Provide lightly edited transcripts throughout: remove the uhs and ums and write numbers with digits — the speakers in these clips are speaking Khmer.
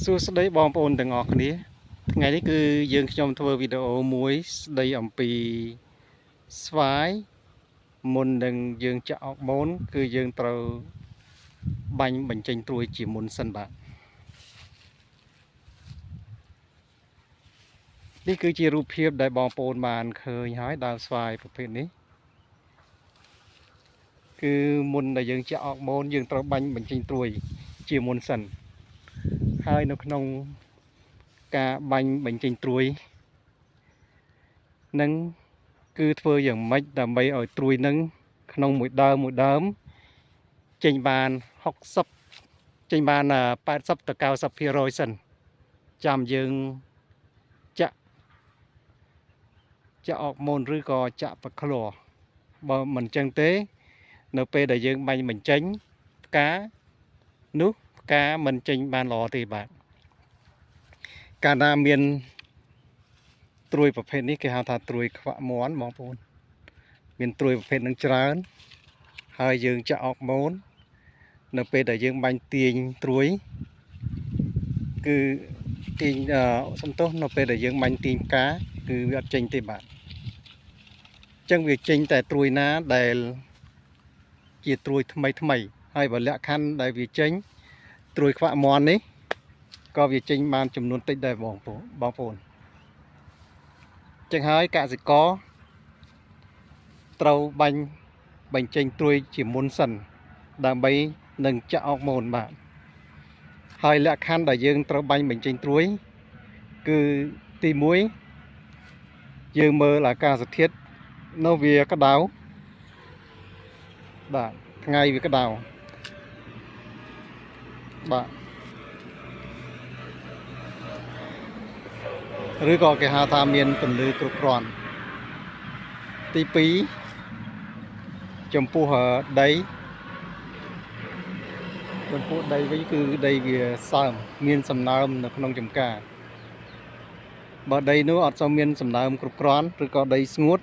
សួស្តីបងប្អូនទាំងអស់គ្នាថ្ងៃនេះគឺយើងខ្ញុំធ្វើវីដេអូមួយស្ដីអំពីស្វាយមុននឹងយើងចាក់អ័រម៉ូនគឺយើងត្រូវបាញ់បញ្ចេញត្រួយជាមុនសិនបាទនេះគឺជារូបភាពដែលបងប្អូនបានឃើញហើយដើមស្វាយប្រភេទនេះគឺមុនដែលយើងចាក់អ័រម៉ូនយើងត្រូវបាញ់បញ្ចេញត្រួយជាមុនសិនហើយនៅក្នុងការបាញ់បញ្ចេញត្រួយនឹងគឺធ្វើយ៉ាងម៉េចដើម្បីឲ្យត្រួយនឹងក្នុងមួយដើមមួយដើមចេញបាន60ចេញបាន80ទៅ90%សិនចាំយើងចាក់អ័រម៉ូនឬក៏ចាក់ប្រក្លបើមិនចឹងទេនៅពេលដែលយើងបាញ់បញ្ចេញផ្កានោះផ្កាមិនចេញបានល្អទេបាទកាលណាមានត្រួយប្រភេទនេះគេហៅថាត្រួយខ្វាក់មាន់បងប្អូនមានត្រួយប្រភេទនឹងច្រើនហើយយើងចាក់អ័រម៉ូននៅពេលដែលយើងបាញ់ទាញត្រួយគឺទាញសំទោសនៅពេលដែលយើងបាញ់ទាញផ្កាគឺវាអត់ចេញទេបាទអញ្ចឹងវាចេញតែត្រួយណាដែលជាត្រួយថ្មីថ្មីហើយបើលក្ខខណ្ឌដែលវាចេញត្រួយខ្វាក់មាន់នេះក៏វាចេញបានចំនួនតិចដែរបងប្អូនចឹងហើយកសិករត្រូវបាញ់បញ្ចេញត្រួយជាមុនសិនដើម្បីនឹងចាក់អ័រម៉ូនបាទហើយលក្ខខណ្ឌដែលយើងត្រូវបាញ់បញ្ចេញត្រួយគឺទី1យើងមើលអាកាសធាតុនៅវាក្តៅបាទថ្ងៃវាក្តៅបាទឬក៏គេហៅថាមានពន្លឺគ្រប់គ្រាន់ទី2ចំពោះដីចំពោះដីវិញគឺដីវាសើមមានសំណើមនៅក្នុងចំការបើដីនោះអត់សូវមានសំណើមគ្រប់គ្រាន់ឬក៏ដីស្ងួត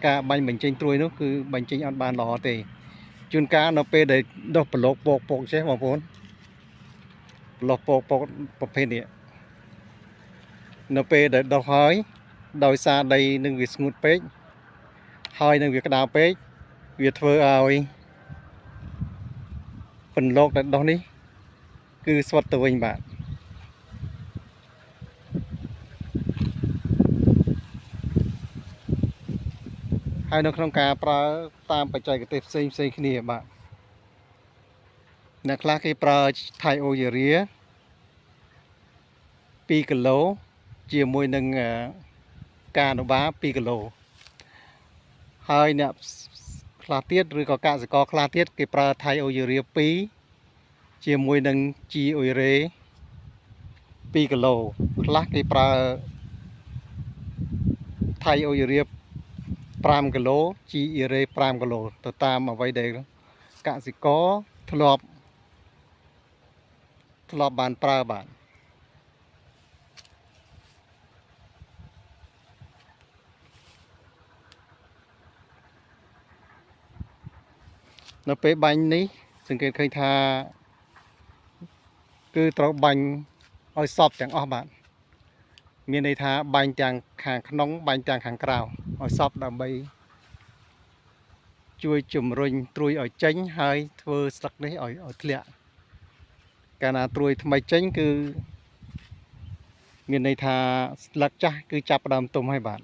ការបាញ់បញ្ចេញត្រួយនោះគឺបញ្ចេញអត់បានល្អទេជួនកាលនៅពេលដែលដុះប្រឡូកពកពកចេះបងប្អូនប្រឡូកពកពកប្រភេទនេះនៅពេលដែលដុះហើយដោយសារដីនឹងវាស្ងួតពេកហើយនឹងវាក្តៅពេកវាធ្វើឲ្យពន្លកដែលដុះនេះគឺស្វិតទៅវិញបាទហើយនៅក្នុងការប្រើតាមបច្ចេកទេសផ្សេងផ្សេងគ្នាបាទអ្នកខ្លះគេប្រើថៃអូយូរី2គីឡូជាមួយនឹងកាណូបា2គីឡូហើយអ្នកខ្លះទៀតឬក៏កសិករខ្លះទៀតគេប្រើថៃអូយូរី2ជាមួយនឹងជីអ៊ុយរ៉េ2គីឡូខ្លះគេប្រើថៃអូយូរី5គីឡូជីអ៊ីរ៉េ5គីឡូទៅតាមអ្វីដែលកសិករធ្លាប់បានប្រើបាទនៅពេលបាញ់នេះសង្កេតឃើញថាគឺត្រូវបាញ់ឲ្យសពទាំងអស់បាទមានន័យថាបាញ់ទាំងខាងក្នុងបាញ់ទាំងខាងក្រៅឲ្យសពដើម្បីជួយជំរុញត្រួយឲ្យចេញហើយធ្វើស្លឹកនេះឲ្យធ្លាក់កាលណាត្រួយថ្មីចេញគឺមានន័យថាស្លឹកចាស់គឺចាប់ផ្ដើមទុំហើយបាទ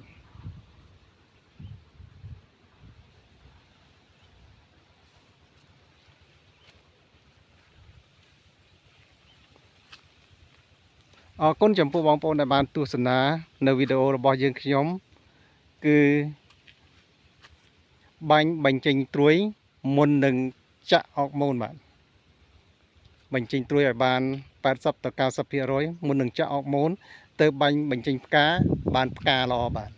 អរគុណចំពោះបងប្អូនដែលបានទស្សនានៅវីដេអូរបស់យើងខ្ញុំគឺបាញ់បញ្ចេញត្រួយមុននឹងចាក់អ័រម៉ូនបាទបញ្ចេញត្រួយឲ្យបាន80ទៅ90%មុននឹងចាក់អ័រម៉ូនទៅបាញ់បញ្ចេញផ្កាបានផ្កាល្អបាទ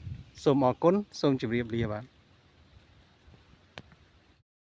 សូមអរគុណសូមជម្រាបលាបាទ